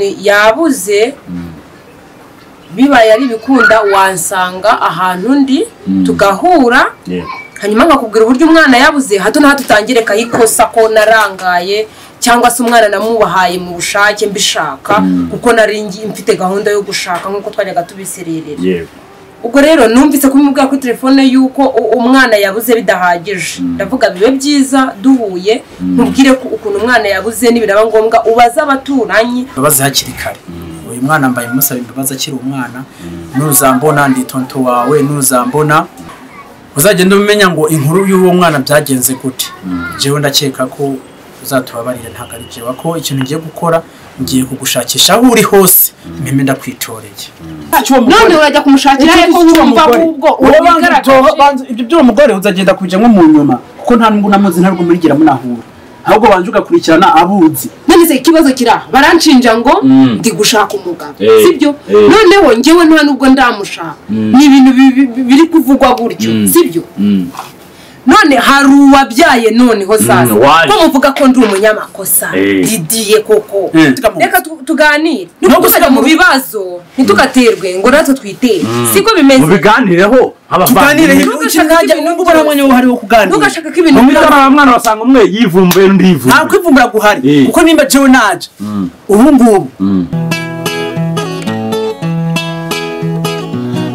Yabuze bibaye ari bikunda wansanga ahantu ndi tugahura, hanyuma nkakubwira uburyo umwana yabuze, hato na hato utangire kayikosa ko narangaye cyangwa se umwana namubahaye mu bushake mbishaka, kuko nari mfite gahunda yo gushaka nkuko twajyaga tubisererera. Ubwo rero numvise kumubwira kuri telefone yuko umwana yabuze bidahagije, ndavuga bibe byiza duhuye nkubwire ko ukuntu umwana yabuze nibiraba ngombwa ubaze abaturanyi. Imbabazi hakiri kare. Uyu mwana mbaye musaba imbabazi akiri umwana, nuzambona ndi tonto wawe, nuzambona uzagenda umenya ngo inkuru y'uwo mwana byagenze gute. Jewe ndakeka ko uzatubabarira, ntago ari jewe ko ikintu ngiye gukora, ngiye kugushakisha aho uri hose mpeme ndakwitoreye. None urajya kumushakira ariko wumva ahubwo ubigaragaje ibyo by'uwo mugore uzagenda kujya nko mu nyuma, kuko nta nubwo namuzi, ntabwo murigira munahura, ahubwo banje ugakurikirana abuzi. None se ikibazo kira baranshinja ngo ndi gushaka umugabo, sibyo? Noneho njyewe nta nubwo ndamushaka, ni ibintu biri kuvugwa gutyo, sibyo? None hari uwabyaye noneho sasa ko muvuga ko ndi umunyamakosa Didier koko. Reka tuganire, ntukajya mu bibazo ntitugaterwe ngo natwe twitere, siko bimeze. Mubiganireho tuganire, ntugashaka ko ibintu mwana wasanga umwe yivumbuye undi yivumbuye, nta kwivumbura guhari, kuko nimba jewe naje ubu ngubu.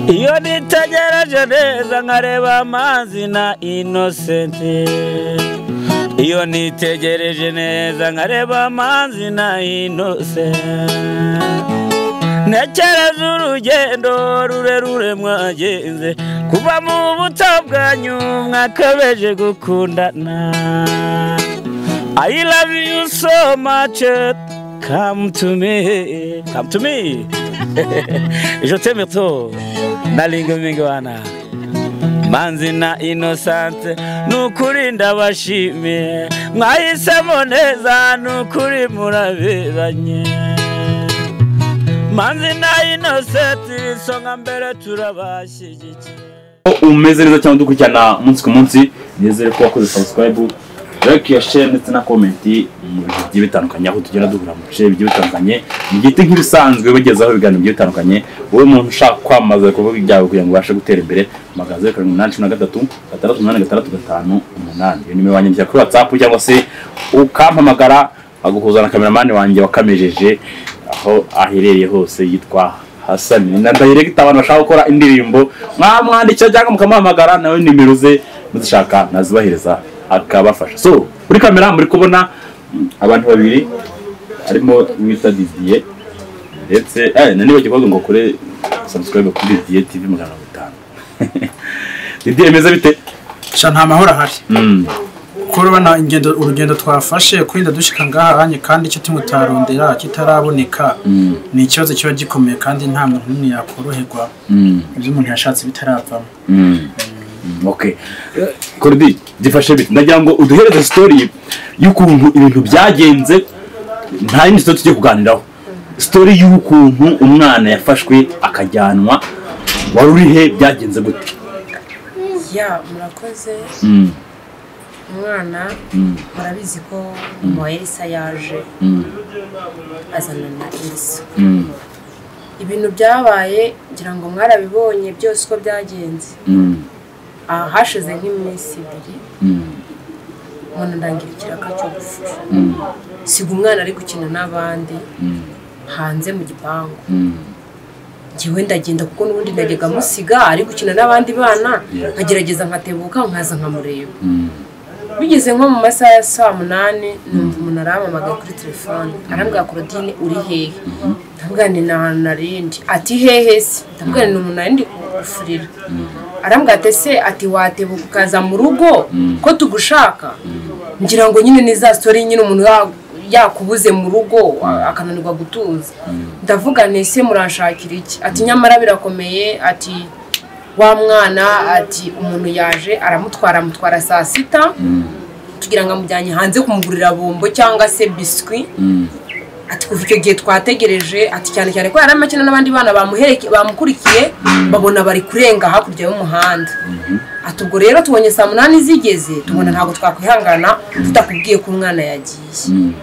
Iyo nitegereje neza nkareba amazi na Innocent, iyo nitegereje neza nkareba amazi na Innocent, ntekereza urugendo rurerure mwagenze kuva mu buto bwanyu mwakabeje gukundana. I love you so much, come to me, come to me. Je t'aime trop. Nalingo mingwana Manzi na Innocent, nukuri ndabashimiye, mwahisemo neza nukuri muraberanye. Manzi na Innocent isonga mbere turabashyigikiye. Umeze neza cyangwa dukurikirana umunsi ku munsi, nizere ko wakoze subscribe, like, share ndetse na comment mu bintu bigiye bitandukanye, aho tugenda duhura mu bice bigiye bitandukanye, mu giti nk'ibisanzwe bagezaho ibiganiro bigiye bitandukanye. Wowe umuntu ushaka kwamamaza kuvuga ibyawe kugira ngo ubashe gutera imbere, magaze 783 686 58, iyo nimero wanyandikira kuri WhatsApp cyangwa se ukampamagara aguhuza na cameraman wanjye wakamejeje aho aherereye hose yitwa Hassan. Na director abantu bashaka gukora indirimbo mwamwandikira cyangwa mukamuhamagara, nawe nimero ze muzishaka nazibahereza akabafasha. So kuri kamera muri kubona abantu babiri harimo wita Didier ndetse nani bagiye ngo kure subscribe kuri Didier TV 500. Didier meze bite? Sha nta mahoro ahari. Kuko ingendo urugendo twafashe kurinda dushika ngaha hanye, kandi icyo timutarondera kitaraboneka ni ikibazo kiba gikomeye, kandi nta muntu n'umwe yakoroherwa ibyo umuntu yashatse bitaravamo. Okay. Kordi gifashe bite? Ndagira ngo uduhereze story y'ukuntu ibintu byagenze, nta yindi story tugiye kuganiraho. Story y'ukuntu umwana yafashwe akajyanwa, wari uri he, byagenze gute? Ya murakoze. Umwana murabizi ko mama Elisa yaje azana na Elisa. Ibintu byabaye ngira ngo mwarabibonye byose uko byagenze. Hashize nk'iminsi ibiri umuntu ndangira ikiraka cyo gufura, siga umwana ari gukina n'abandi hanze mu gipangu. Njyewe ndagenda kuko n'ubundi najyaga musiga ari gukina n'abandi bana, nkagerageza nkatebuka nkaza nkamureba. Bigeze nko mu masaha ya saa 8 numva umuntu arampamagaye kuri telefone, arambwira Claudine uri hehe? Ndamubwira nti nta narindi. Ati hehe se? Ndamubwira nti umuntu narindi kugufurira. Arambwira ati se, ati watebuka ukaza mu rugo ko tugushaka? Ngira ngo nyine ni za story nyine umuntu yakubuze mu rugo akananirwa gutuza. Ndavuga nti se muranshakira iki? Ati nyamara birakomeye, ati wa mwana, ati umuntu yaje aramutwara amutwara saa 6 tugira ngo amujyanye hanze kumugurira bombo cyangwa se biscuit. Ati kuva icyo gihe twategereje, ati cyane cyane ko yari amakina n'abandi bana bamuhereke bamukurikiye babona bari kurenga hakurya y'umuhanda. Ati ubwo rero tubonye saa 8 zigeze tubona ntabwo twakwihangana tutakubwiye ko umwana yagiye.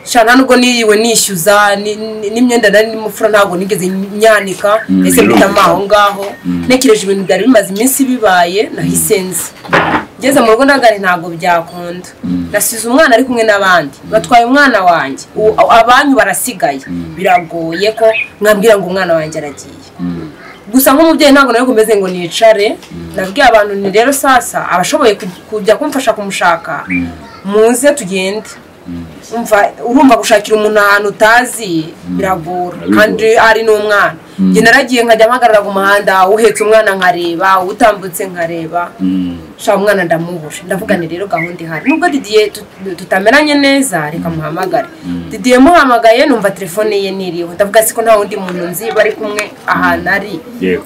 Sha nubwo niriwe nishyuza n'imyenda nari nimufura ntabwo nigeze nyanika, ese mpitamo aho ngaho. Ntekereje ibintu byari bimaze iminsi bibaye, nahise nza. Ngeze mu rugo ndagare ntabwo byakunda. Nasize umwana ari kumwe n'abandi, batwaye umwana wanjye, abanyu barasigaye. Biragoye ko mwambwira ngo umwana wanjye aragiye. Gusa nk'umubyeyi ntabwo nari kumeze ngo nicare, nabwiye abantu ni rero sasa abashoboye kujya kumfasha kumushaka, muze tugende. Umva urumva gushakira umuntu ahantu utazi biragora, kandi ari n'umwana. Njye naragiye nkajya mpagarara ku muhanda, uhetse umwana nkareba, utambutse nkareba, sha umwana ndamubura. Ndavuga ni rero gahunda ihari, nubwo Didier tutamenanye neza, reka muhamagare. Didier muhamagaye numva telefone ye niriho, ndavuga siko nta wundi muntu nzi bari kumwe ahantu ari,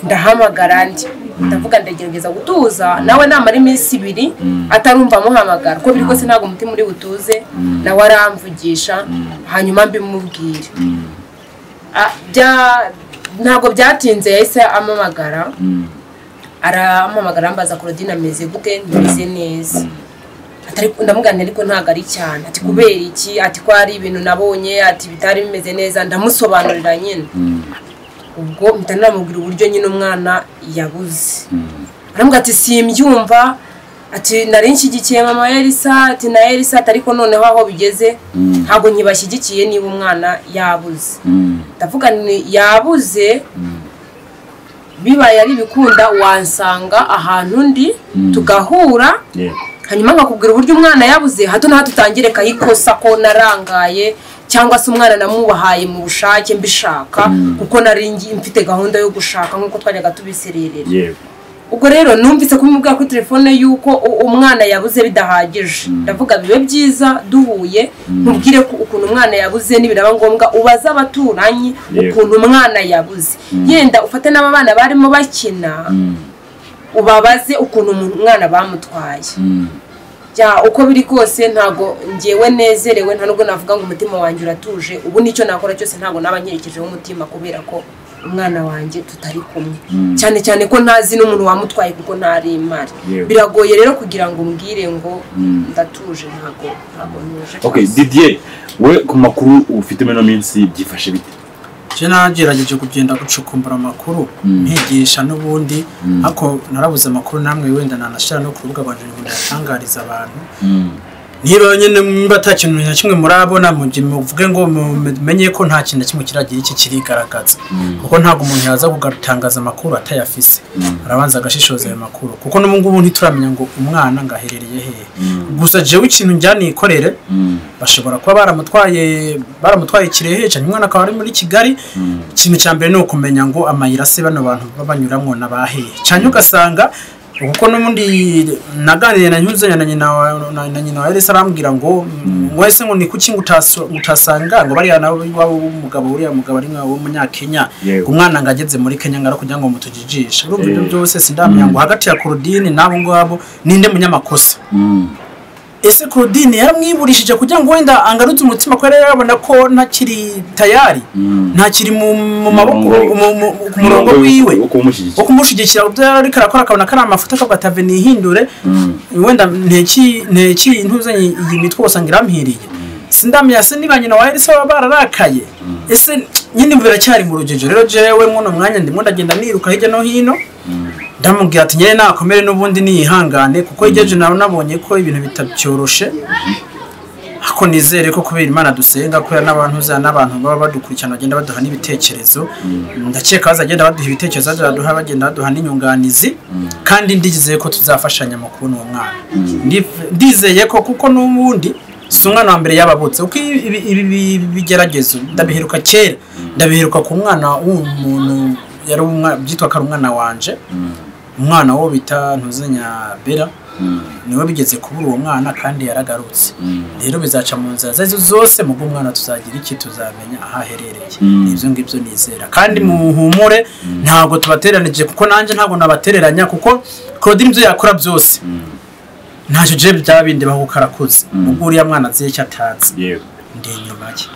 ndahamagara ndi ndavuga ndagerageza gutuza nawe namara iminsi ibiri atarumva muhamagara, ko biri kose ntabwo umutima uri butuze, nawe aramvugisha hanyuma mbimubwire. Ntabwo byatinze yahise amamagara, arampamagara ambaza Claudine ameze gute, ntimeze neza. Ndamugana ariko ntabwo ari cyane, ati kubera iki, ati ko ari ibintu nabonye, ati bitari bimeze neza, ndamusobanurira nyine. Ubwo mpita namubwira uburyo nyine umwana yabuze. Arambwira ati simbyumva, ati nari nshyigikiye mama Elisa, ati na Elisa, ariko noneho aho bigeze ntabwo nkibashyigikiye niba umwana yabuze. Ndavuga ni yabuze, bibaye ari bikunda wansanga ahantu ndi tugahura, hanyuma nkakubwira uburyo umwana yabuze, hato na hato utangire kayikosa ko narangaye cyangwa se umwana namubahaye mu bushake mbishaka, kuko nari mfite gahunda yo gushaka nkuko twajyaga tubisererera. Ubwo rero numvise kubimubwira kuri telefone yuko umwana yabuze bidahagije, ndavuga bibe byiza duhuye nkubwire ko ukuntu umwana yabuze, nibiraba ngombwa ubaze abaturanyi ukuntu umwana yabuze, yenda ufate n'aba bana barimo bakina ubabaze ukuntu umwana bamutwaye. Ya uko biri kose ntago ngewe nezerewe, nta nubwo navuga ngo umutima wanjye uratuje. Ubu nicyo nakora cyose ntago naba nkerekejeho umutima kubera ko umwana wanjye tutari kumwe, cyane cyane ko ntazi n'umuntu wamutwaye kuko ntari imari. Biragoye rero kugira ngo umbwire ngo ndatuje, ntago ntuje. Okay Didier, we ku makuru ufite meno minsi byifashe bite? Je nagerageje kugenda gucukumbura amakuru nkigisha n'ubundi, ariko narabuze amakuru namwe wenda nanashira no ku rubuga rwanje ngo ndayatangariza abantu. Niba nyine mba nta kintu na kimwe murabona muvuge ngo mumenye ko nta kintu na kimwe kiragira iki kirigaragaza, kuko ntabwo umuntu yaza kugatangaza amakuru atayafise, arabanza agashishoza ayo makuru, kuko n'ubu ngubu ntituramenya ngo umwana ngaherereye hehe. Gusa jewe ikintu njya nikorere, bashobora kuba baramutwaye Kirehe cyane, umwana akaba ari muri Kigali. Ikintu cya mbere ni ukumenya ngo amayira se bano bantu babanyuramwo nabahehe cyane, ugasanga kuko n'ubundi naganiriye na Nyuzanya na nyina wa Elisa, arambwira ngo wese ngo ni kuki ngutasanga ngo bariya nabo umugabo uriya mugabo ari nkawo w'umunyakenya, umwana ngageze muri Kenya ngara kugira ngo mutujijishe. Urumva ibyo byose sindamenya ngo hagati ya Claudine nabo ngabo ninde munyamakosa. Ese Claudine yaramwiburishije kugira ngo wenda angarutse umutima ko rero abona ko ntakiri tayari, ntakiri mu maboko ku murongo wiwe wo kumushyigikira, ubyo ariko arakora akabona ko ari amafuta akavuga ati ave nihindure, wenda nteki ntuzanye iyi mitwe usanga irampiriye. Sindamenya se niba nyina wa Elisa bararakaye, ese nyine biracyari mu rugejo. Rero jewe muno mwanya ndimo ndagenda niruka hirya no hino, ndamubwira ati nyine nakomere n'ubundi niyihangane, kuko igeje nawe nabonye ko ibintu bitabyoroshe, ako nizere ko kubera Imana dusenga ko n'abantu za n'abantu baba badukurikirana bagenda baduha n'ibitekerezo, ndakeka bazagenda baduha ibitekerezo baduha bagenda baduha n'inyunganizi, kandi ndizeye ko tuzafashanya mu kubona uwo mwana. Ndizeye ko kuko n'ubundi si umwana wa mbere yababutse, uko ibi bigeragezo ndabiheruka kera, ndabiheruka ku mwana w'umuntu yari byitwa ko ari umwana wanje, umwana wo bita Ntuzenya Bera, niwe bigeze kubura uwo mwana kandi yaragarutse. Rero bizaca mu nzira zazo zose mu bw'umwana tuzagira iki, tuzamenya aho aherereye. Ibyo ngibyo nizera, kandi muhumure ntabwo tubateranije, kuko nanjye ntabwo nabatereranya, kuko Claudine ibyo yakora byose ntacyo je byabindi baho karakuze, ubwo uriya mwana aziye icyo atazi. Ndi inyuma ye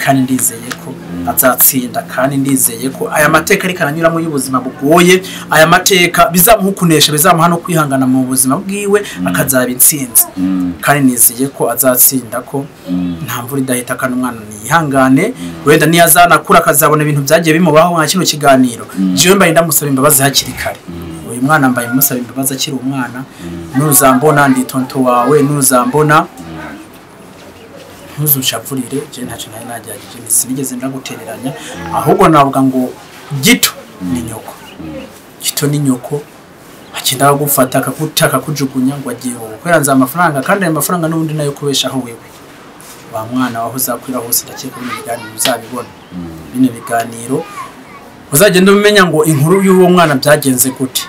kandi ndizeye ko azatsinda, kandi ndizeye ko aya mateka ariko aranyuramo y'ubuzima bugoye, aya mateka bizamuha kunesha, bizamuha no kwihangana mu buzima bwiwe, akazaba intsinzi. Kandi nizeye ko azatsinda, ko nta mvura idahita, kandi umwana niyihangane, wenda niyazanakura akazabona ibintu byagiye bimubaho nka kino kiganiro. Jewe mbaye ndamusaba imbabazi hakiri kare. Uyu mwana mbaye musaba imbabazi akiri umwana. Nuzambona ndi tonto wawe, nuzambona ntuzushavurire, je ntacyo nari nagerageje, sinigeze ndagutereranya, ahubwo navuga ngo gito ni nyoko, gito ni nyoko, akenda gufata akagutaka kujugunya ngo agiye gukoranza amafaranga, kandi ayo mafaranga n'ubundi nayo kubeshaho wewe wa mwana waho uzakwira hose. Ndakeka bino biganiro uzabibona, bino biganiro uzagenda umenya ngo inkuru y'uwo mwana byagenze gute.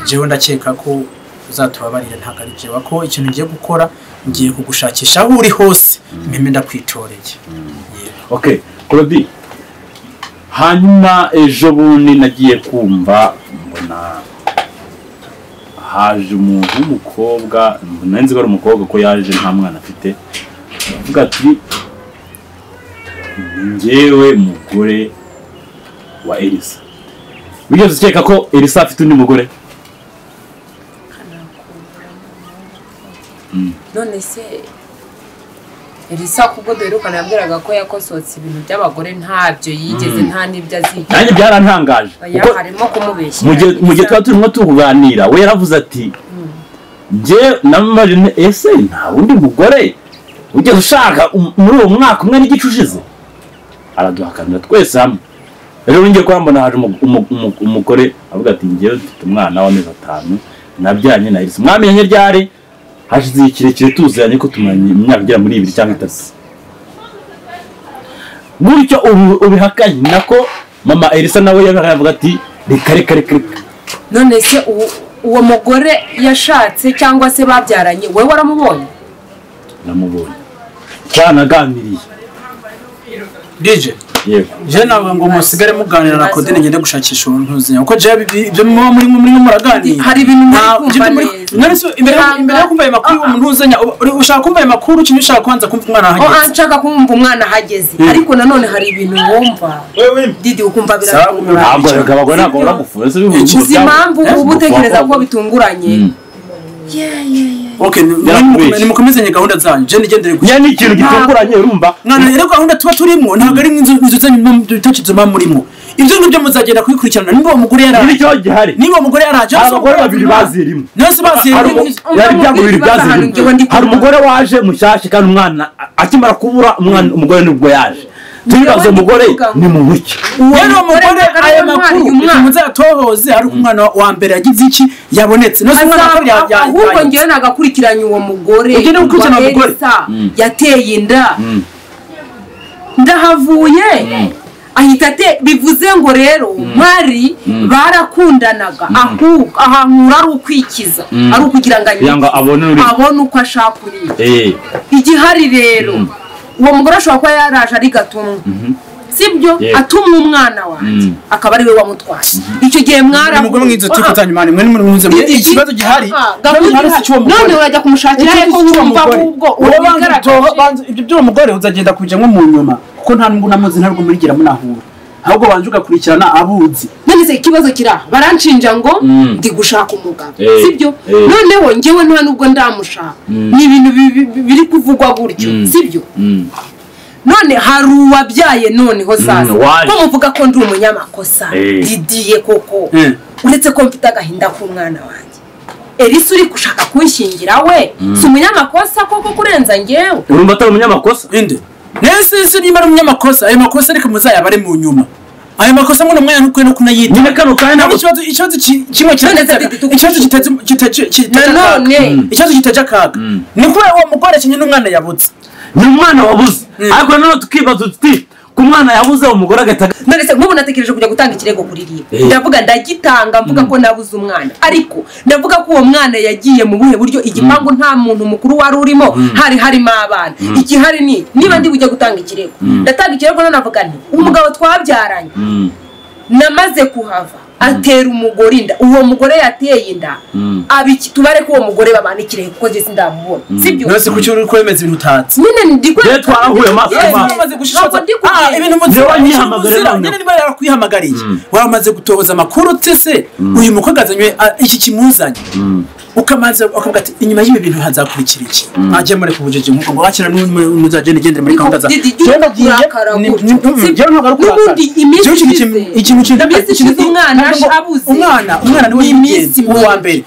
Jewe ndakeka ko uzatubabarira, ntabwo ari jewe ko ikintu ngiye gukora, ngiye kugushakisha aho uri hose, mpeme ndakwitoreye. Okay, Claudie, hanyuma ejo bundi nagiye kumva mbona haje umuntu w'umukobwa, nari nzi ko ari umukobwa ko yaje nta mwana afite, avuga ati njyewe mugore wa Elisa. Wigeze ukeka ko Elisa afite undi mugore? None se Elisa kubwo duherukana yabwiraga ko yakosotse ibintu by'abagore, ntabyo yigeze, nta n'ibyo azi. Nanjye byarantangaje kuko harimo kumubeshya. Mu gihe twari turimo tuganira we yaravuze ati njye namubajije ese nta wundi mugore ugeze ushaka muri uwo mwaka umwe n'igice ushize? Araduhakanira twese hamwe. Rero ngiye kwambona haje umugore avuga ati njyewe mfite umwana w'amezi 5 nabyaranye na Elisa. Mwamenye ryari? Hashize ikirekire tuziranye ko tumaranye imyaka igera muri 2 cyangwa 3. Gutyo ubihakanye nako mama Elisa nawe yavuga ati reka reka reka. None se uwo mugore yashatse cyangwa se babyaranye wewe waramubonye? Namubonye. Twanaganiriye. DJ Yego. Je navuga ngo musigare muganira na Claudine ngende gushakisha umuntu kuko je ibyo muri muraganira hari ibintu muri kumva imbere yo kumva ayo makuru umuntu uzanya ushaka kumva ayo makuru kintu ushaka kwanza kumva umwana ahageze. Oh, nshaka kumva umwana ahageze, ariko nanone hari ibintu wumva Didi ukumva biratunguranye. Ntabwo abagore ntabwo baragufuza uzi impamvu uba utekereza ko bitunguranye. Okay, nimukomezanye gahunda zanyu, je nigendere gusa. Ni ikintu gitunguranye urumva. Mwana rero gahunda tuba turimo ntabwo ari inzu zanyu bitacitse murimo. Ibyo ngibyo muzagenda kubikurikirana niba umugore yaraje. Nicyo gihari. Niba umugore yaraje abagore babiri bazirimo. Nose bazirimo. Yari byago bibiri byazirimo. Hari umugore waje mushyashya kandi umwana akimara kubura umwana umugore nibwo yaje. Tubibaze umugore ni mu wiki. Rero umugore aya makuru muzatohoze ari umwana wa mbere yagize iki yabonetse. Nose umwana wa ahubwo ngiye nagakurikiranye uwo mugore. Ugiye gukurikirana umugore yateye inda. Ndahavuye. Ahita ate bivuze ngo rero mwari barakundanaga ahubwo ahankura ari ukwikiza ari ukugira ngo abone uko ashaka uriya. Igihari rero uwo mugore ashobora kuba yaraje ari gatumwa, sibyo, atumwa umwana wanjye akaba ari we wamutwaye. Icyo gihe mwara umugore mwiza tukutanye mani mwe muri ikibazo gihari none urajya kumushakira ko wumva ahubwo ubigaragaje ibyo by'uwo mugore uzagenda kujyamo mu nyuma kuko nta nubwo namuzi ntabwo murigira munahura, ahubwo banje ugakurikirana abuzi. None se ikibazo kira baranshinja ngo ndi gushaka umugabo, sibyo? Noneho njyewe nta nubwo ndamushaka, ni ibintu biri kuvugwa gutyo, sibyo? None hari uwabyaye noneho sasa ko muvuga ko ndi umunyamakosa Didiye koko, uretse ko mfite agahinda k'umwana wanjye Elisa uri gushaka kunshingira we si umunyamakosa koko kurenza njyewe. Urumva atari umunyamakosa inde? Nese se niba ari umunyamakosa ayo makosa ariko muzayabare mu nyuma. Ayo makosa ngo umwana ntukwiye no kunayita. Nyine kano kandi ntabwo ikibazo kimwe kirateza ikibazo giteje none ikibazo giteje akaga. Ni kubera uwo mugore kinye n'umwana yabuze. Ni umwana wabuze. Ariko nanone tukibaza tuti ku mwana yabuze umugore agataga. None se nk'ubu natekereje kujya gutanga ikirego kuri RIB. Ndavuga ndagitanga mvuga ko nabuze umwana. Ariko ndavuga ko uwo mwana yagiye mu buhe buryo igipangu nta muntu mukuru wari urimo, hari harimo abana. Igihari ni niba ndi bujya gutanga ikirego. Ndatanga ikirego none navuga nti umugabo twabyaranye namaze kuhava. Atera umugore inda, uwo mugore yateye inda abiki tubare ko uwo mugore babana ikirehe kuko je sindamubona, sibyo? Nose kuki uri kwemeza ibintu utatse? Nyine ndi Rero twarahuye amaso ku maso. Wamaze gushishoza ibintu Niwe wanyihamagariye. Nyine niba yarakwihamagariye wamaze gutohoza amakuru utese uyu mukobwa azanywe iki kimuzanye, ukamaze ukavuga ati inyuma y'ibi bintu hazakurikira iki, mwajye muri kubujije nkuko ngo wakira n'uzagenda ugendera muri gahunda za umwana niwe iminsi uwa mbere.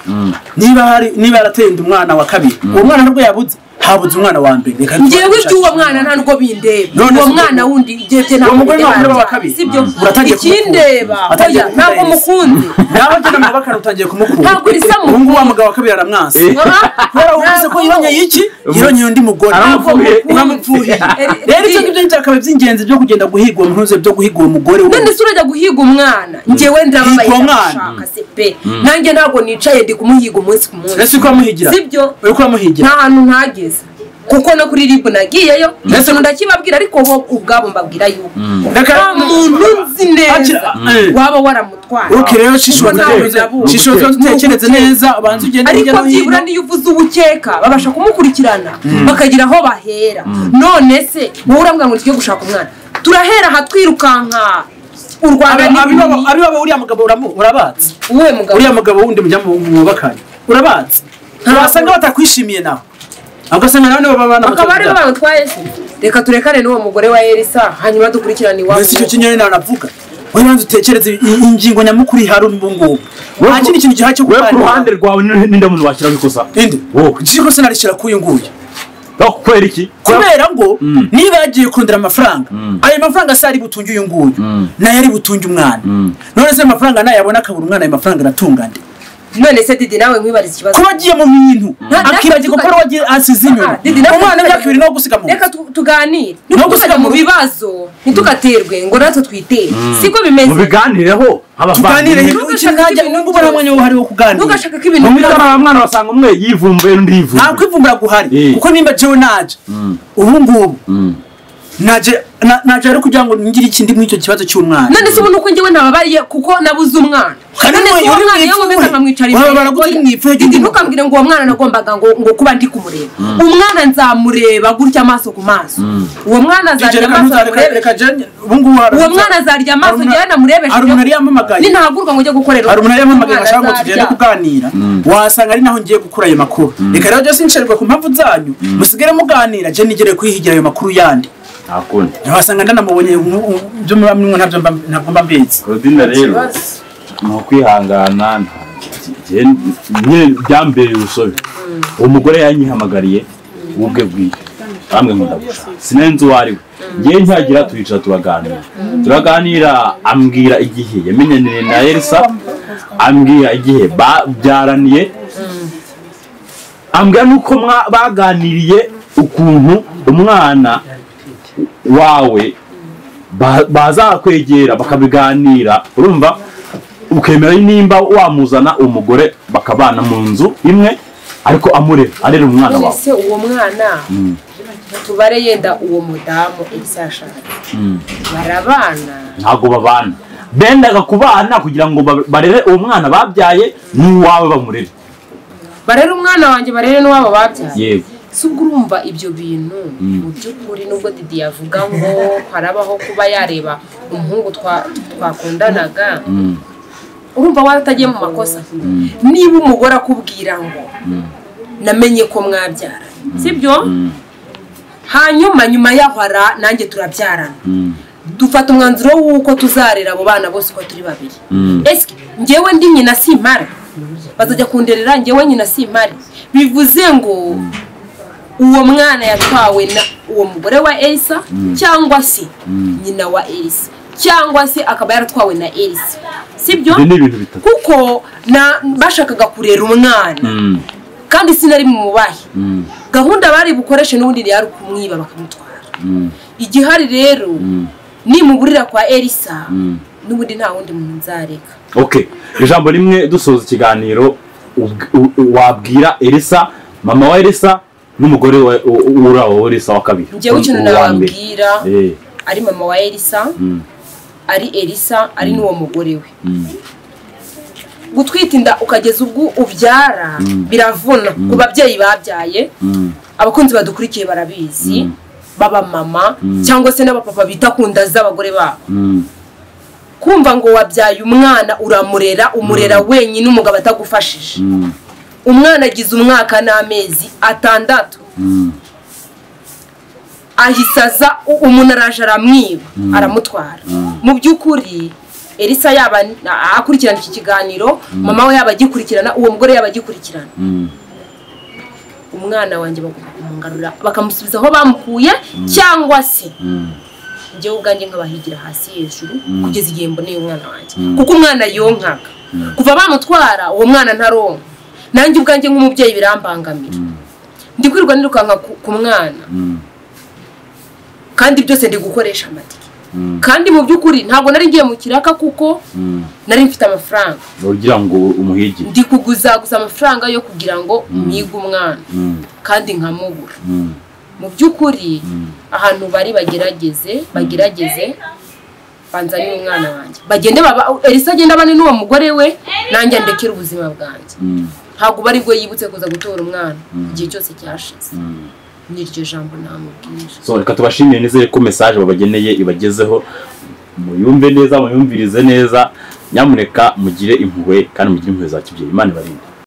Niba hari niba yaratenda umwana wa kabiri, uwo mwana nubwo yabuze habuze umwana wa mbere. Reka ngewe iby'uwo mwana nta nubwo bindeba, uwo mwana wundi ibyo ntabwo umugore nawe wa kabiri sibyo? Ikindeba oya ntabwo mukunze, nawe ngena mu bakana utangiye kumukunda, ntabwo risa mu ngubu wa mugabo wa kabiri aramwanse kubera uvuze ko yironyeye iki, yironyeye undi mugore uramupfuhiye. Rero ibyo ngibyo byakabaye by'ingenzi byo kugenda guhiga uwo mpunze, byo guhiga uwo mugore. None se urajya guhiga umwana? Ngewe ndababaye ndashaka se pe, nanjye ntabwo nicaye ndi kumuhiga umunsi ku munsi. Ese uko amuhigira? Sibyo? Uko amuhigira? Nta hantu ntageze kuko no kuri RIB nagiyeyo ikintu ndakibabwira, ariko bo ubwabo mbabwira yuko nta muntu nzi neza waba waramutwaye. Okay rero shishoza utekereze neza ubanze ugende hirya no hino, ariko byibura niyo uvuze ubukeka babasha kumukurikirana bakagira aho bahera. None se wowe urambwira ngo tujye gushaka umwana, turahera aha twirukanka u Rwanda ni abiwabo. Uriya mugabo urabatse, uwe mugabo, uriya mugabo wundi mujya mwubakanye urabatse, wasanga batakwishimiye nawe ugasanga nawe nibo babana bakaba ari bo bamutwaye. Reka turekane n'uwo mugore wa Elisa hanyuma dukurikirane iwabo. Mbese icyo kinyoni nanavuga wowe banza utekereze ingingo nyamukuru ihari ubu ngubu. Nta kindi kintu gihari cyo kuganira. Wowe ku ruhande rwawe ninde muntu washyiraho ikosa? Inde wowe ikosa narishyira k'uyu nguyu. Kubera iki? Kubera ngo niba yagiye kurondera amafaranga, ayo mafaranga se ari butunge uyu nguyu nayo ari butunge umwana. None se amafaranga nayabona akabura umwana, ayo mafaranga aratunga nde? None se Didi nawe nkwibariza ikibazo, kuba agiye mu bintu akibagirwa ko wagiye asize inyuma umwana w'imyaka 2 no gusiga mu reka tuganire no gusiga mu bibazo ntitugaterwe ngo natwe twitere, siko bimeze. Mubiganireho tuganire ntajya nubwo nta mwanya uhari wo kuganira, ntugashaka ko ibintu mu mwana wasanga umwe yivumbuye undi yivumbuye. Nta kwivumbura guhari kuko nimba jewe naje ubu ngubu naje ari kugira ngo ngire ikindi muri icyo kibazo cy'umwana. None se ubu nuko njyewe ntababariye kuko nabuze umwana. None se uwo mwana iyo nkomeza nkamwicara imbere, ntukambwire ngo uwo mwana nagombaga ngo kuba ndi kumureba. Umwana nzamureba gutya amaso ku maso, uwo mwana azarya amaso amurebe. Uwo mwana azarya amaso njyewe namurebeshe. Hari umuntu yari nintahaguruka ngo ujye gukorera, hari umuntu yari yampamagaye ashaka ngo tugende kuganira, wasanga ari naho ngiye gukura ayo makuru. Reka rero byose nsherwa ku mpamvu zanyu musigare muganira, je nigere kwihigira ayo makuru yandi. Ntakundi wasanga ndanamubonye byo muba ntabyo ntabwo mba mbizi. Claudine rero ni ukwihangana, nyine byambereye urusobe. Uwo mugore yanyihamagariye ubwe bwiwe bamwe ngo ndagushaka, sinari uwo ari we. Ngewe ntiyagira turicara turaganira, ambwira igihe yamenyaniye na Elisa, ambwira igihe babyaraniye, ambwira nuko baganiriye ukuntu umwana wawe bazakwegera bakabiganira, urumva ukemera nimba wamuzana umugore bakabana mu nzu imwe ariko amurera arera umwana wawe. Ese uwo mwana tubare yenda uwo mudamu Elisa yashatse barabana? Ntabwo babana, bendaga kubana kugira ngo barere uwo mwana babyaye n'uwawe bamurere, barere umwana wanjye barere n'uwabo babyaye. Yego. Si ubwo urumva ibyo bintu mu by'ukuri nubwo Didi yavuga ngo harabaho kuba yareba umuhungu twakundanaga, urumva waratagiye mu makosa. Niba umugore akubwira ngo namenye ko mwabyara, sibyo? Hanyuma nyuma yaho nanjye turabyarana, dufata umwanzuro w'uko tuzarera abo bana bose uko turi babiri. Ese njyewe ndi nyina simpare, bazajya kunderera njyewe nyina simpare, bivuze ngo uwo mwana yatwawe na uwo mugore wa Elisa cyangwa se nyina wa Elisa cyangwa se akaba yaratwawe na Elisa, sibyo? Kuko na bashakaga kurera umwana kandi sinari mu mubahe, gahunda bari bukoreshe n'ubundi yari kumwiba bakamutwara. Igihari rero nimuburira kwa Elisa n'ubundi nta wundi muntu nzareka. Okay, ijambo rimwe dusoza ikiganiro wabwira Elisa, mama wa Elisa n'umugore wa Elisa wa kabiri. Njyewe ikintu nababwira ari mama wa Elisa, ari Elisa, ari n'uwo mugore we, Gutwita inda ukageza ubwo ubyara biravuna ku babyeyi babyaye. Abakunzi badukurikiye barabizi, baba mama cyangwa se n'abapapa bita ku nda z'abagore babo. Kumva ngo wabyaye umwana uramurera, umurera wenyine umugabo atagufashije. Umwana agize umwaka n'amezi 6 ahisaza umuntu araje aramwiba aramutwara. Mu by'ukuri Elisa yaba akurikirana iki kiganiro, mama we yaba agikurikirana, uwo mugore yaba agikurikirana, umwana wanjye bagomba kumungarura bakamusubiza aho bamukuye, cyangwa se njyewe ubwanjye nkabahigira hasi hejuru kugeza igihe mboneye umwana wanjye. Kuko umwana yonkaga kuva bamutwara, uwo mwana ntaronka. Nanjye ubwanjye nk'umubyeyi birambangamira, ndi kwirirwa nirukanka ku mwana, kandi byose ndi gukoresha amatike. Kandi mu by'ukuri ntabwo nari ngiye mu kiraka kuko nari mfite amafaranga. Ugira ngo umuhigi. Ndi kuguzaguza amafaranga yo kugira ngo mpige umwana kandi nkamubura. Mu by'ukuri ahantu bari bagerageze banzanire umwana wanjye. Bagende baba Elisa agenda abane n'uwo mugore we, nanjye ndekere ubuzima bwanjye. Ntabwo bari bwo yibutse kuza gutora umwana igihe cyose cyashize. Niryo jambo namubwira. So reka tubashimire neza ko message babageneye ibagezeho, muyumve neza, muyumvirize neza, nyamuneka mugire impuhwe kandi mugire impuhwe za kibyeyi. Imana ibarinde.